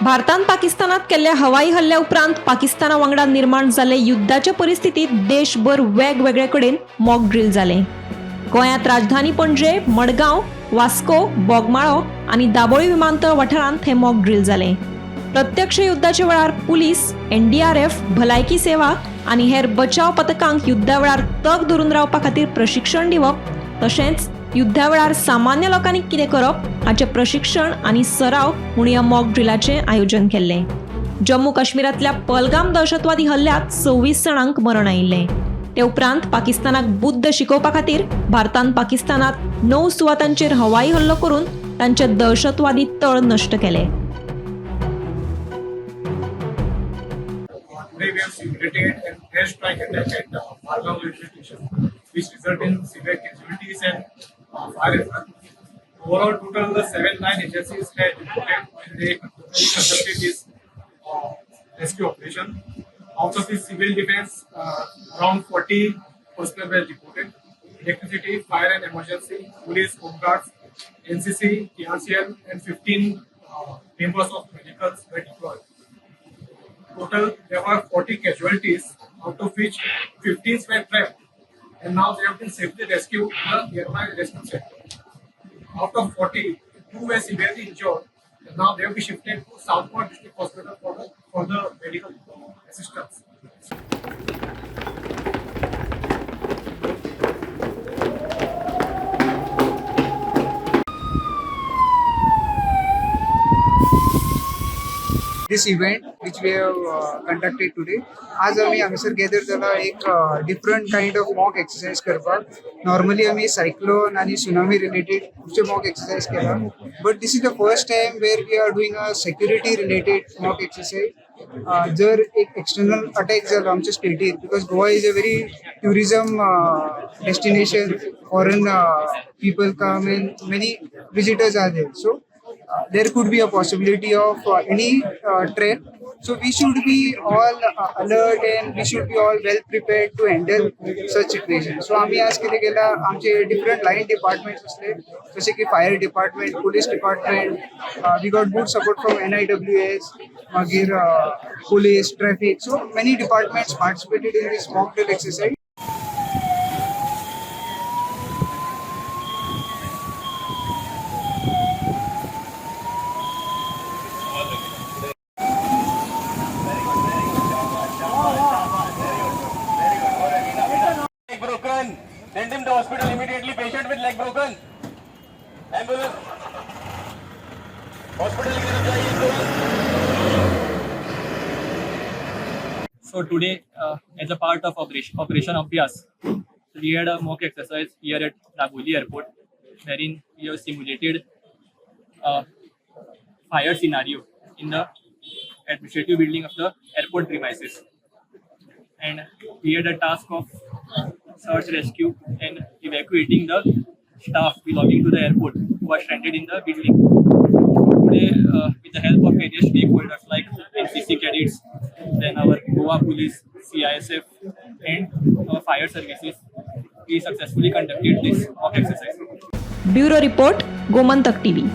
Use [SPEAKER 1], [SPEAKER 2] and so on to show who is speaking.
[SPEAKER 1] भारतान पाकिस्तानात केल्ल्या हवाई हल्ल्या उपरांत पाकिस्ताना वांगडा निर्माण जाल्ले युद्धाचे परिस्थितीत देशभर वेगवेगळे कडेन मॉक ड्रील जालें. गोंयांत राजधानी पणजे, मडगांव, वास्को, बोगमाळो आनी दाबोळी विमानतळ वाठारांत हें मॉक ड्रील जालें. प्रत्यक्ष युद्धाच्या वेळार पुलीस, एनडीआरएफ, भलायकी सेवा आनी हेर बचाव पथकांक युद्धा वेळार तग धरून रावपा खातीर प्रशिक्षण दिवप, तशेंच युद्धा वेळार सामान्य लोकांनी कितें करप हाचें प्रशिक्षण आनी सराव म्हूण ह्या मॉक ड्रिलाचें आयोजन केल्लें. जम्मू काश्मीरांतल्या पहलगाम दहशतवादी हल्ल्यात 26 जाणांक मरण आयिल्लें. ते उपरांत पाकिस्तानाक बुद्द शिकोवपा खातीर भारतान पाकिस्तानात 9 सुवातांचेर हवाई हल्लो करून तांचे दहशतवादी तळ नश्ट केले.
[SPEAKER 2] Today we have simulated an airstrike attack at Margao railway station, which resulted in severe casualties and fire as well. Overall, total the 7-9 agencies had reported and they conducted this rescue operation. Out of the civil defense, around 40 personnel were reported. Electricity, fire and emergency, police, home guards, NCC, TRCL, and 15 members of medicals were deployed. Total, there were 40 casualties, out of which 15 were trapped, and now they have been safely rescued to the nearby rescue center. Out of 40, 2 were severely injured, and now they have been shifted to Southport District Hospital for the medical assistance.
[SPEAKER 3] This event which we have conducted today, आज आमी हांगासर gather जाला एक different kind of mock exercise करपाक. Normally आमी cyclone आनी tsunami related खुबशे mock exercise केला, but this is the first time where we are doing a security related mock exercise. जर एक एक्सटर्नल अटॅक जालो आमच्या स्टेटीर, because Goa is a very tourism destination, foreign people come and many visitors are there, so there could be a possibility of any threat. So we should be all alert and we should be all well prepared to handle such situation. So आम्ही आज कितें केला, आमचे different line departments असले, जसे की fire department, police department, we got good support from NIWS, मागीर police, traffic, so many departments participated in this mock drill exercise.
[SPEAKER 4] Leg broken. Send him to hospital immediately. Patient with leg broken. Ambulance. Hospital की तरफ जाइए इसको.
[SPEAKER 5] So today, as a part of Operation Abhyas, we had a mock exercise here at Dabolim Airport, wherein we have simulated a fire scenario in the administrative building of the airport premises. And we had a task of search, rescue, and evacuating the staff belonging to the airport who are stranded in the building. So today, with the help of various stakeholders like NCC cadets, then our Goa Police, CISF, and our fire services, we successfully conducted this mock exercise.
[SPEAKER 1] Bureau report, Gomantak TV.